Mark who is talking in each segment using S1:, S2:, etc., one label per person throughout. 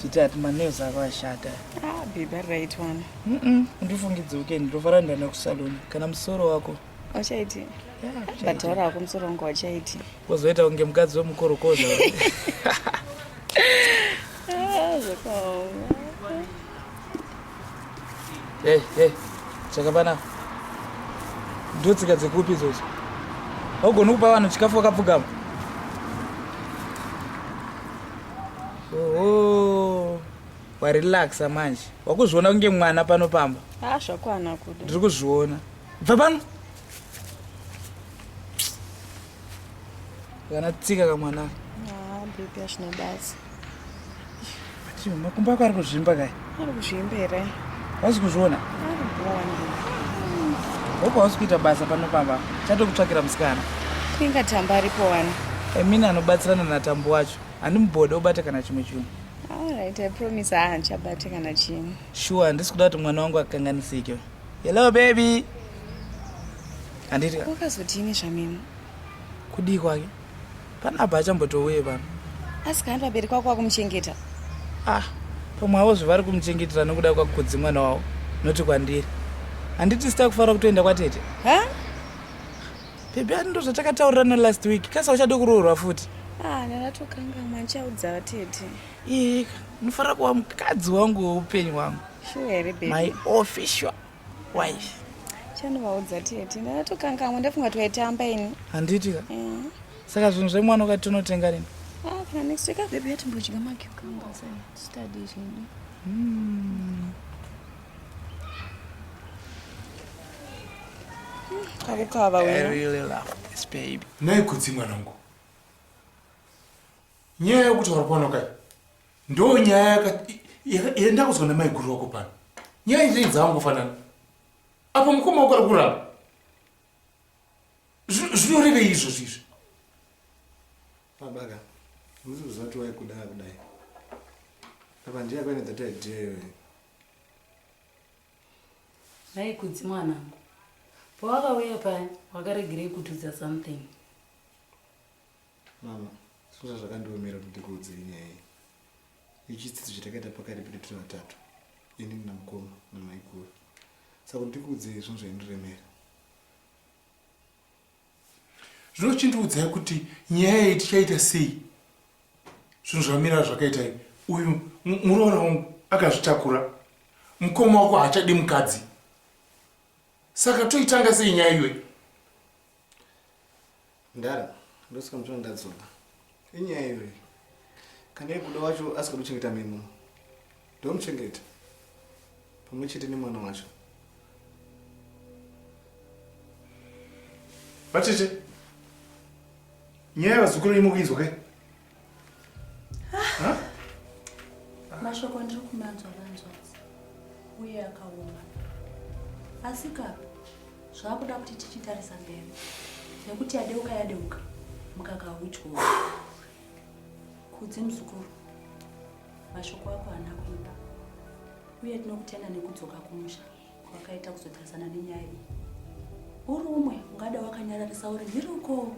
S1: Sweetheart, manails ako ashata.
S2: Ah, baby, ari right one.
S1: Undifungidze weekend ndofara ndaenda kusalon kana musoro wako.
S2: Auchaiti? Yeah, But wako musoro wangu auchaiti.
S1: Wozoita kunge mukadzi wemukorokoza.
S2: Ah, zvakaoma.
S1: Hey, hey, chakapana. Ndotsika dzekupi idzodzo? Haugoni kupa vanhu chikafu wakapfugama. Oho, warelaxa manje. Wakuzviona kunge mwana pano pamba.
S2: Ah, zvakwana kuda.
S1: Ndiri kuzviona. Bva pano. Kana tsika kamwana.
S2: Ah, baby hazvina basa.
S1: Chii, makumbo ako ari kuzvimba kai?
S2: Ari kuzvimba here?
S1: Hausi kuzviona?
S2: Ari bhoni.
S1: Hope hausi kuita basa pano pamba. Chatokutsvakira musikana.
S2: Kuinga Tambo aripo wani.
S1: Emini anobatsirana naTambo wacho. Handimubode ubate kana chimwe chinhu.
S2: Alright, I promise ah handichabate kana chinhu.
S1: Sure, handisi kuda kuti mwana wangu akanganisike. Hello baby. Handiti
S2: Wakazodini zvamimi?
S1: Kudii kwake? Panapa achambotouye pano.
S2: Asi kana vabereki vako vakumuchengeta?
S1: Ah, pamwe avo zvavari kumuchengetera nokuda kwaKudzi mwana wavo, noti kwandiri. Handiti sita kufara kutoenda kwatete?
S2: Ha?
S1: Baby, ani ndozvatakataurirana last week. Kasi uchade kuroorwa futi.
S2: Ah, ndakatokangamwa ndichaudza vatete.
S1: Ika, unofanira kuva mukadzi wangu weupenyu hwangu.
S2: Sure here baby?
S1: My official wife.
S2: Chanovaudza tete, ndakatokangamwa ndafunga twaitamba ini.
S1: Handiti ka? Saka zvinhu zvemwana ukati tonotenga rini?
S2: Ah, kana next week baby yatimbodya macucumber sai study zvedu. Kakukava
S1: I
S2: wena.
S1: really love this baby.
S3: Nhai Kudzi mwanangu, nyaya yekutaura pano kai ndo nyaya yandakuzwa namaiguru wako pano. Nyaya idzi dzavangofanana. Apa mukoma wako ari kuramba. Zvinorevei izvozvi izvi?
S4: Baba ka, musi kuziva kuti waikuda kudai. Apa ndiye akauya that idea iyoyo.
S5: Nhai Kudzi mwanangu, pawakauya paya wakaregerei kutiudza something?
S4: Mama, zvinhu zvakandiomera kuti ndikuudzei nyaya iyi. Ichi chitsidzo chatakaita pakati pedu tiri vatatu, inini namukoma namaiguru. Saka kuti ndikuudzei zvinhu zvaindiremera.
S3: Zvino chindiudzai kuti nyaya iyi tichaita sei? Zvinhu zvamira zvakaita iyi. Uyu muroora wangu akazvitakura. Mukoma wako haachadi mukadzi. Saka toitanga sei nyaya iyoyi?
S4: Mdara, ndosaka muchiona ndadzoka. Inyaya iyoyi. Kana iye Gudo wacho asingadi kuchengeta Memo, ndomuchengeta pamwe chete nemwana wacho.
S3: Vatete, nyaya yevazukuru imo kuinzwa kai?
S6: Ah. Mashoko ndiri kumanzwa vanzwadzi uye akaoma. Asi ka zvakuda kuti tichitarisa mberi nekuti yadeuka yadeuka mukaka haudyoka. Kudzi muzukuru, mashoko ako haana kuipa uye tinokutenda nekudzoka kumusha kwakaita kuzotarisana nenyaya iyi. Uri umwe ungada wakanyararisa uri ndiri uko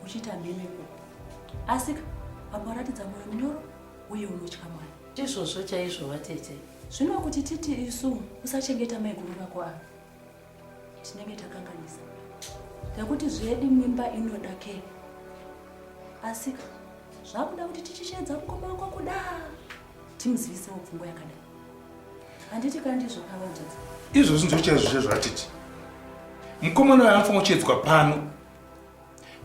S6: uchiita mheme ikoko. Asika apa waratidza mwoyo munyoro uye unotya Mwari.
S5: Ndizvozvo chaizvo vatete.
S6: Zvino kuti titi isu usachengeta maiguru vako ava tinenge takanganisa nekuti zvedi mimba inoda ke asika zvakuda kuti tichisheedza mukoma wako kuda timuzivisewo pfungwa yakadai handiti ka ndizvo kavanzvadzi
S3: Izvozvi ndizvo chaizvo chaizvo atiti. Mukomana uyu anofanira kuchiedzwa pano.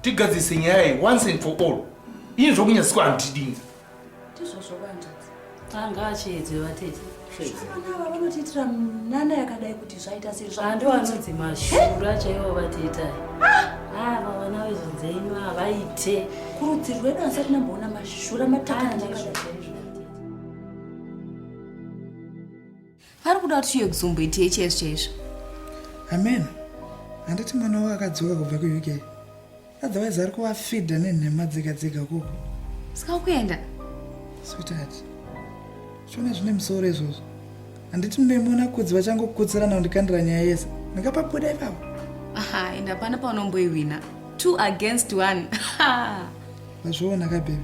S3: Tigadzirise nyaya iyi once and for all. Ini zvokunyadziswa handidini.
S6: Ndizvozvo vanzvadzi.
S5: Anga achiedzwe vatete.
S6: Vana ava vanotiitira nana yakadai kuti zvaita sei
S5: Ando anonzi mashura chaiwo vatete aya. Ava vana vezvinzenyu havaite.
S6: Kurudzi rwedu asati ndamboona mashura matakana akadai.
S7: Pari kuda kuti tiuye kuzomboitei chaizvo chaizvo.
S1: Amen. Handiti mwana wako akadzoka kubva kuUK. Otherwise ari kuvafidha nenhema dzega dzega koko.
S7: Saka ukuenda?
S1: Sweetheart. Chiona zvine musoro izvozvo. Handiti Memo naKudzi vachangokutsirana kundikandira nyaya yese. Ndingapabuda ipapo.
S7: Aha, ende hapana paunomboiwina. 2 against 1.
S1: Vazviona ka baby.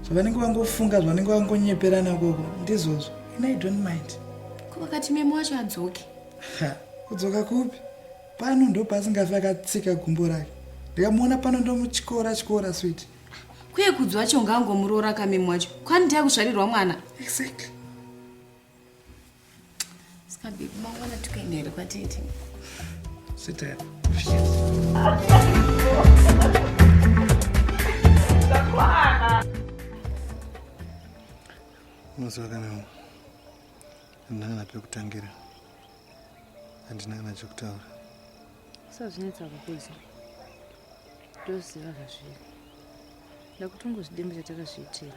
S1: Zvavanenge vangofunga zvavanenge vangonyeperana koko ndizvozvo. And I don't mind.
S7: Ko vakati memo wacho adzoke.
S1: Ha, kudzoka kupi? Pano ndopaasingafi akatsika gumbo rake. Ndikamuona pano ndomutyora tyora sweet.
S7: Kuye kudzi wacho ngaangomuroora kamemo wacho. Kwani ndiye akuzvarirwa mwana.
S1: Exactly.
S7: Saka baby mangwana tikuenda here kwatete?
S1: Sweetheart.
S4: Unoziva kana handina kana pekutangira handina kana chekutaura.
S5: Usazvinetsa kukudza. Ndoziva zvazviri. Ndakutongozvidemba chatakazviitira.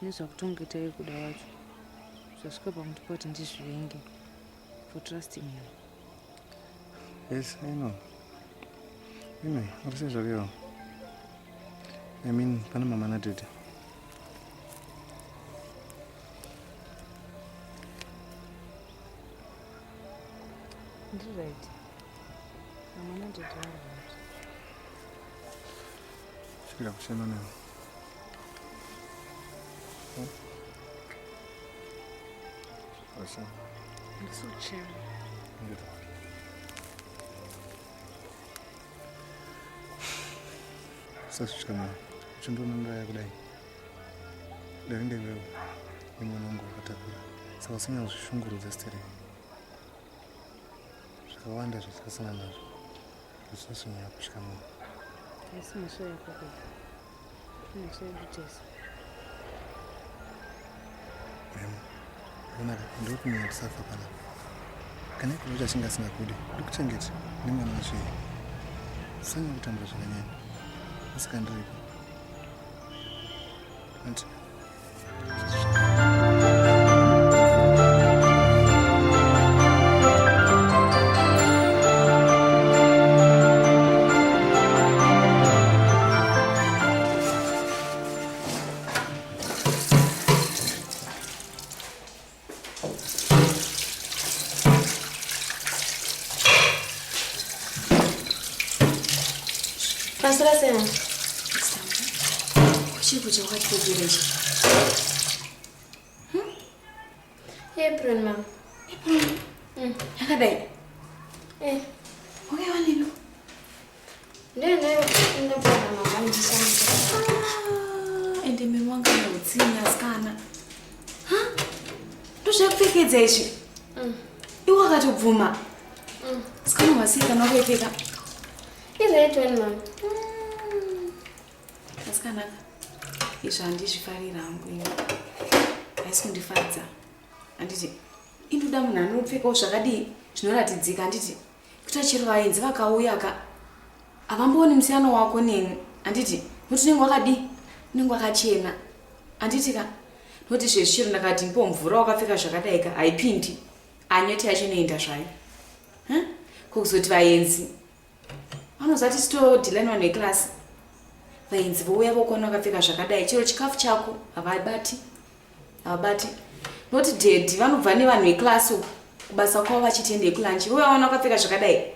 S5: Nezvakutongoita iye kuda wacho. Zvasvika pamuti kuti ndizvivenge for trusting you.
S4: Yes, I know. Anyway, uri sei zvako iwe? I mean, pana mama natete.
S5: Ndiri right. Mama natete vari right.
S4: Svikira kuchema newe. Sasvika mama, uchindiona ndaya kudai. Dai ndewewo nemwana wangu wakatakura. Saka usanyanya kuzvishungurudza stereki. Zvakawanda zvatakasangana nazvo. Usasonyanya kutya mama.
S5: Haisi mhosva yako baby. Mhosva yedu tese.
S4: Memo, onaka ndiri tisafa panapa. Kana ikuti achinge asingakudi, ndikuchengete nemwana wacho iye. Usanyanya kutambura zvakanyanya. Asi kana ndiripo. Anti.
S2: Pasura sei?
S7: Kuchiri kudya kwatipedzera ichi.
S2: Apron mama.
S7: Apron. Yakadai.
S2: Eh.
S7: Wakaiwanepi?
S2: Ndiyo ndopona mama ndishandisa.
S7: Ah, ende memo anga ane utsinye asikana. Ha? Ndozvakupfekedza izvi. Iwe wakatobvuma. Sikana wasei kana wakaipfeka?
S2: Izoitweni mama.
S7: Asikanaka. Izvi handizvifarira hangu ini. Haisi kundifadza. Handiti indoda munhu anopfekawo zvakadii zvinoratidzika handiti kuita chero vaenzi vakauya ka havambooni musiyano wako neni handiti nokuti unenge wakadii unenge wakachena handiti ka nokuti zvezvi chero ndakati ndipo mvura wakapfeka zvakadai ka haipindi anyoti yacho inoenda zvayo Huh? Ko kuzoti vaenzi vanoziva kuti todhila nevanhu vekirasi vaenzi vouya vokuona vakapfeka zvakadai chero chikafu chako havabati havabati noti dhedhi vanobva nevanhu vekirasi uku kubasa kwavo vachiti endei kulanchi vouya vaona vakapfeka zvakadai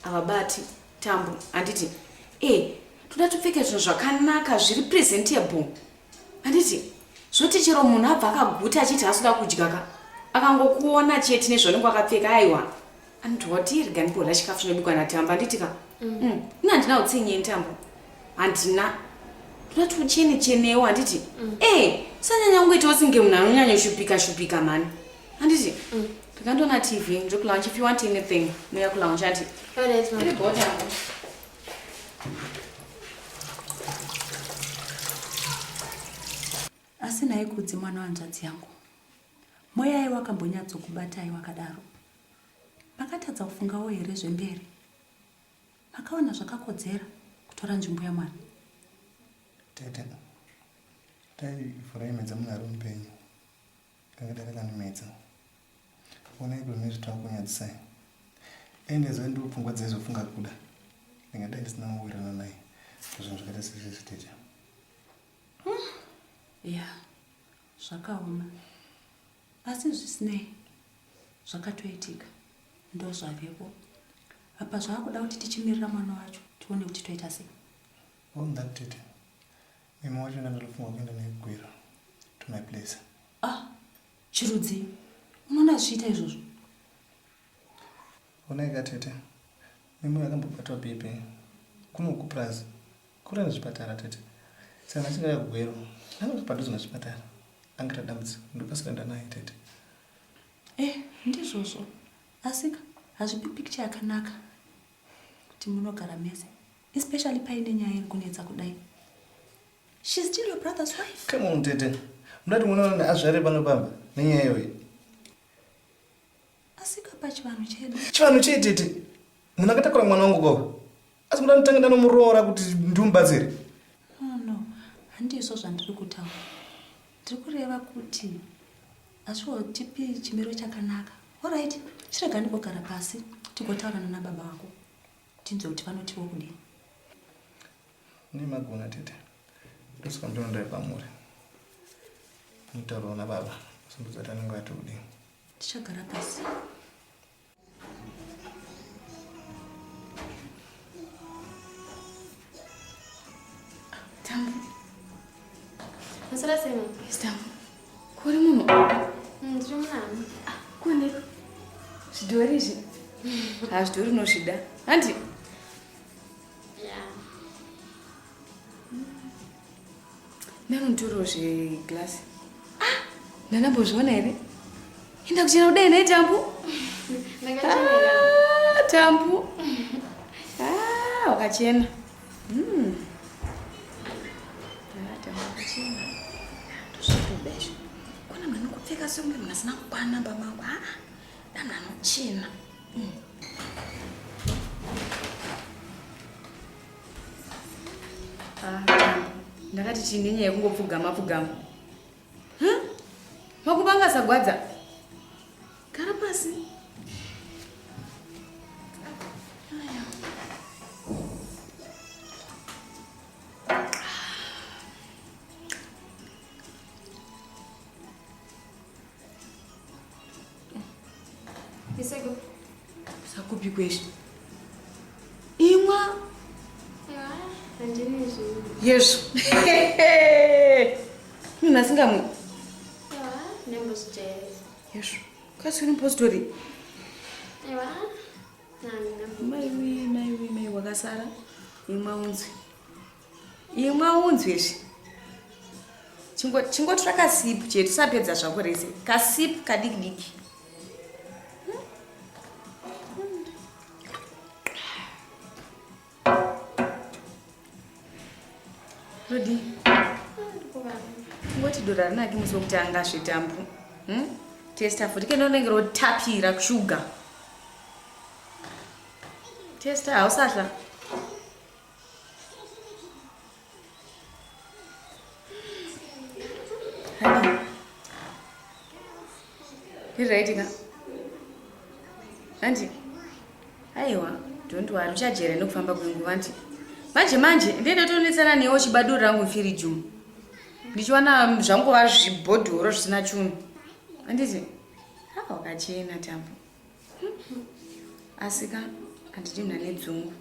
S7: havabati tambo handiti e toda topfeka zvinhu zvakanaka zviri presentable handiti zvoti chero munhu abva akaguta achiti haasi kuda kudya ka akangokuona chete nezvaunenge wakapfeka aiwa anoti wati rega ndibodya chikafu chinobikwa natambo handiti ka mm. Ini handina utsinye tambo handina toda kuti uchene chenewo handiti mm. e usanyanya kungoitawo singe munhu anonyanya shupika shupika mhani handiti mm. Ndakandoona TV ndiri kulounge if you want anything muya kulounge handiti
S2: Alright, mama.
S7: Iri bota.
S6: Asi nhai Kudzi mwana wanzvadzi yangu, mweyai wakambonyatsokubatai wakadaro? Makatadza kufungawo here zvemberi? Makaona zvakakodzera kutora nzvimbo yamwana?
S4: Tete, dai vhurai medza munhu ari mupenyu. Kangadai kakandimedza. Onai kuti nezvitakunyadzisai. Dai ndaiziva ndiwo pfungwa dzaizofunga kuda. Ndingadai ndisina kuwirirana naye pazvinhu zvakaita sezvizvi tete.
S6: Ya, zvakaoma. Asi zvisinei, zvakatoitika. Ndozvavepo. Apa zvakuda kuti tichimirira mwana wacho tione kuti toita sei.
S4: On that tete. Mimi wacho ndandatofunga kuenda naye kugwera to my place.
S6: Ah, chirudzii? Unoona zvichiita izvozvo?
S4: Honai ka tete, Mimi akambobatwa BP kuno kupurazi kure nezvipatara tete. Saka achinge auya kugwero anenge padhuze nezvipatara angaita dambudziko ndokasira enda naye tete.
S6: Eh, ndizvozvo. Asika hazvipi picture yakanaka kuti munogara mese especially paine nyaya iri kunetsa kudai. She's still your brother's wife.
S4: Come on tete. Munati mwana wangu azvare pano pamba nenyaya iyoyi.
S6: Asika pachivanhu chedu.
S4: Chivanhu chei tete? Munhu akatakura mwana wangu ko. Asi muda nditanga ndanomuroora kuti ndimubatsire.
S6: No no, handizvo zvandiri kutaura. Ndiri kureva kuti hazvihotipi chimiro chakanaka. Alright, chirega ndimbogara pasi tigotaurana nababa vako tinzwe kuti vanotiwo kudii.
S4: Nemagona tete. Ndosaka ndinondai pamuri. Nditaurawo nababa. Sindudza kuti anenge ati kudii.
S6: Tichagara pasi.
S7: Tambu.
S8: Maswera sei mama?
S7: Yes, Tambu. Kuri munhu?
S8: Mm, ndiri munhu.
S7: Ah, kune zvidhori izvi. Ha, zvidhori unozvida. Handi?
S8: Yeah.
S7: Ndanotoro zveglass. Ah, ndandambozviona here? Inda kuchena kudai nhai Tambu?
S8: Ndakachena.
S7: Ah, Tambu. Ah, wakachena. Mm. Ah, Tambu wakachena. Ndozvikuda izvi. Kuna munhu anokupfeka sekunge munhu asina kukwana baba wangu. Ah, da munhu anochena. Mm. Ah, ndakati chii nenyaya yekungopfugama pfugama. Huh? Makuba angasagwadza. Gara pasi. Aya.
S8: Isego.
S7: Sakupi kweshe. Imwa.
S8: Handini zvinhu.
S7: Yezvo. Munhu asingamwi.
S8: Nembozvijaira.
S7: Yezvo. Kasi uri mupositori. Maiwi, maiwi, mai wakasara. Imwa unzwe. Imwa unzwe izvi. Chingotora kasipu chete usapedza zvako rese. Kasipu kadiki diki. Rodi. Ngoti dora rinake musi wekutanga zvetambu. Hmm? Testa futi kene unenge rotapira kushuga. Testa hausahla. Right ka? Anti. Aiwa, don't worry, uchajere nekufamba kwenguva anti. Manje manje, ndiye ndotonetsana newe chibadura rangu mfiriji umu. Ndichiwana zvangova zvibhodhoro zvisina chunhu. Anditi? Ha, wakachena Tambu. Asi ka handidi munhu ane dzungu.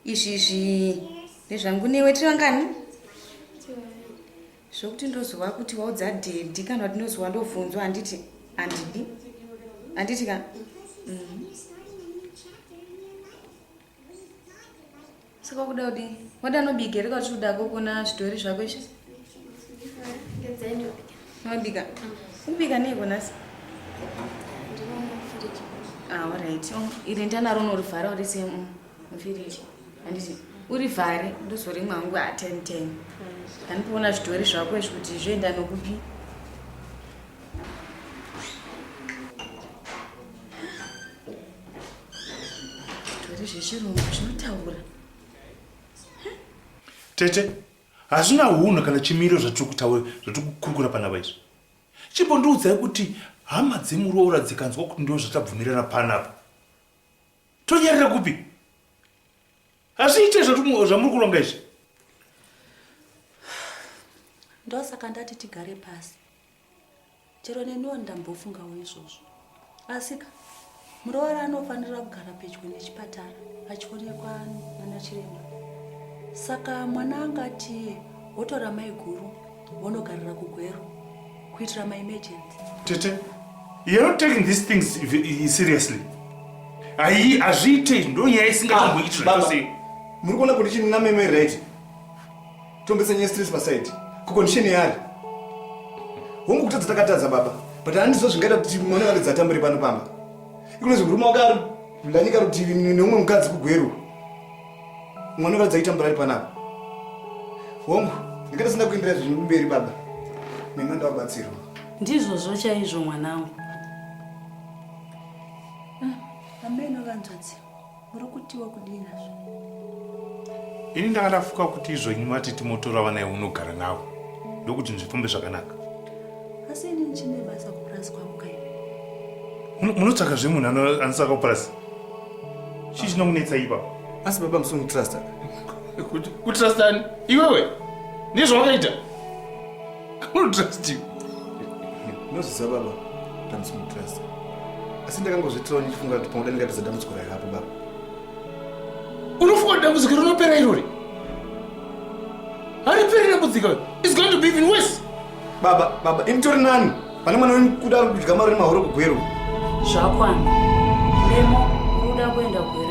S7: Izvi izvi ndezvangu newe tiri vangani? Zvokuti ndozova kuti waudza dhedhi kana kuti ndozova ndobvunzwa handiti handidi. Handiti ka? Mm. Saka wakuda kudii? Wada anobika here kana kuti kuda zvidhori zvako izvi? Unobika? Ubika neiko nhasi? Ah, alright. Oh, iri ndanaro unorivhara urise mufiriji. Handiti urivhare ndozorimwa hangu a 10 10. Handipoona zvidhori zvako izvi kuti zvoenda nokupi. Zvidhori zvechirungu zvinotaura.
S3: Tete, hazvina hunhu kana chimiro zvatiri kutaura zvatiri kukurukura panapa izvi. Chimbondiudzai kuti hama dzemuroora dzikanzwa kuti ndo zvatabvumirana panapa. Tonyarira kupi? Hazviite zvamuri kuronga izvi.
S6: Ndosaka ndati tigare pasi. Chero neniwo ndambofungawo izvozvo. Asika, muroora anofanira kugara pedyo nechipatara achionekwa nana chiremba. Saka mwana angati iye Wotora maiguru vonogarira kuGweru kuitira maemergency.
S3: Tete, you're not taking these things seriously. Hayi, hazviite ndo nyaya isingatomboiti
S4: Baba,
S3: zvachose.
S4: muri kuona kuti chini nameme right tombesa nyaya stress paside kucondition yaari hongu kutadza takatadza baba but handizvo zvingaita kuti mwana wake dzatambure pano pamba ikunozvi murume wake ari ndanyika rutivi neumwe mukadzi kuGweru, mwana wake dzaitambura ari panapa. Hongu, ndingaita sina kuendera zvinhu kumberi baba, mema ndawabatsirwa.
S5: Ndizvozvo chaizvo, mwanangu.
S6: Ameno vanzvadzi, muri kutiwa kudii nazvo?
S3: Ini ndanga ndafuka kuti izvo mati timotora vana unogara navo ndokuti zvifambe zvakanaka.
S6: Asi ini ndichine basa kupurasi kwangu kaini.
S3: Munotsvaka zvemunhu anotsvaka kupurasi, chii chinokunetsa ipapo?
S4: Asi baba, musongitrusta.
S3: Kutrustani iwewe nezvawakaita? Unotrust you?
S4: Ndinozviziva baba kuti hamusongitrusta, asi ndakangozvitirawo ndichifunga kuti pamwe ndingapedza dambudziko raivapo baba.
S3: Unofunga kuti dambudziko rinopera irori? Hariperi dambudziko, is going to be even worse.
S4: Baba, baba, ini tori nani pane mwana wenyu kuda kudya mari nemahoro kuGweru.
S5: Zvakwana. Memo, uri kuda kuenda Gweru.